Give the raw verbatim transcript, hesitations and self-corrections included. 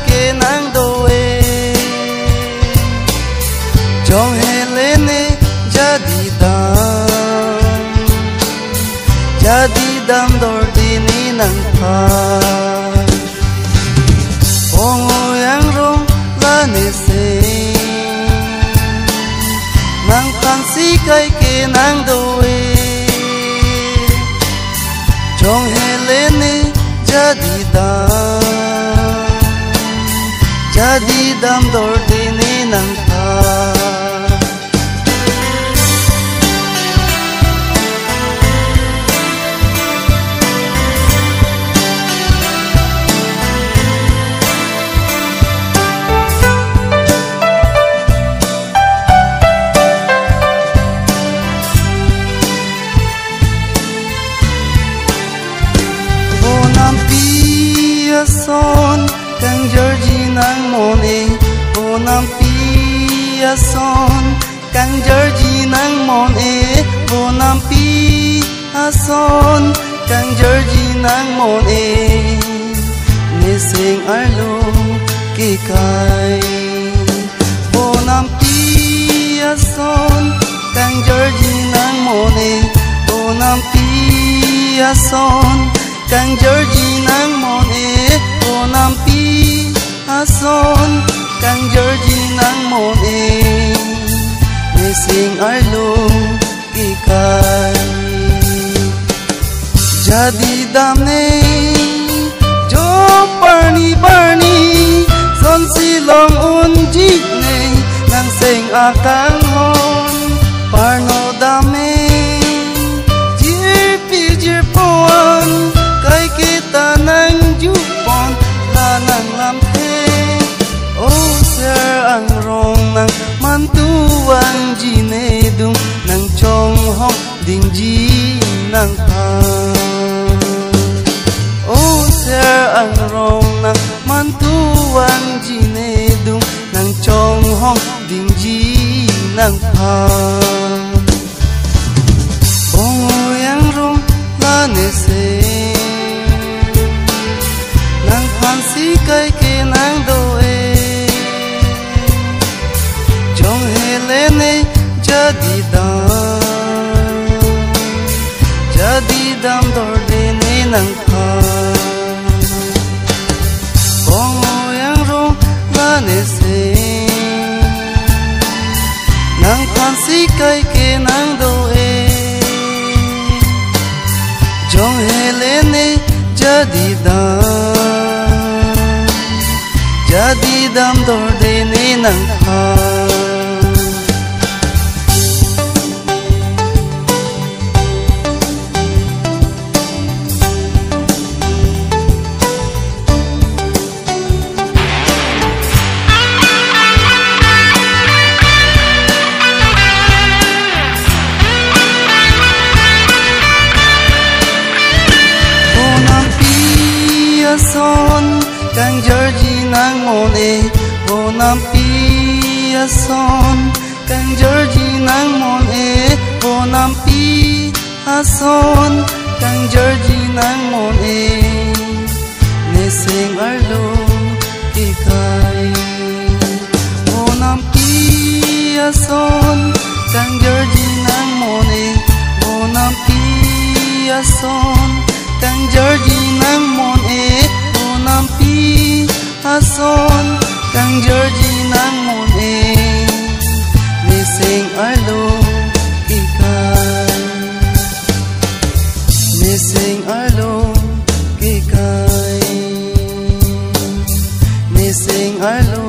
kenang do-e. Jong hele ne jadi dam, jadi dam dorde ne nangphan. Pongoi angrong la neseng nangphan si kai kenang do-e. Jong hele ne jadi dam, jadi dam dorde ne nangphan. Bonampi ason kangjorji nang mon-e, bonampi ason kangjorji nang mon-e, bonampi ason kangjorji nang mon-e, neseng arlo kekai. Bonampi ason kangjorji nang mon-e, bonampi ason kangjorji nang mon-e, bonampi ason kangjorji nang mon-e, neseng arlo kekai. Jadi dam ne jo parni parni, sonsi long unji ne nangseng akanghon. Parno dam ne jirpi jirpo-an, kai kita nangjupon la nanglamthe. O ser angrong nang mantu vangji ne dung, nangchonghong dingji nangphan. O ser angrong nang mantu vangji ne dung, nangchonghong dingji nangphan. Pongoi angrong la neseng nangphan si kai kenang do-e. Jong hele ne jadi dam, jadi dam dorde ne nangphan. Pongoi angrong la neseng nangphan si kai kenang do-e. Jong hele ne jadi dam, jadi dam dorde ne nangphan. Bonampi ason kangjorji nang mon-e, bonampi ason kangjorji nang mon-e, bonampi ason kangjorji nang mon-e, neseng arlo kekai. Bonampi ason kangjorji nang mon-e, bonampi ason kangjorji nang mon-e, bonampi ason kangjorji nang mon-e, neseng arlo kekai, neseng arlo kekai, neseng arlo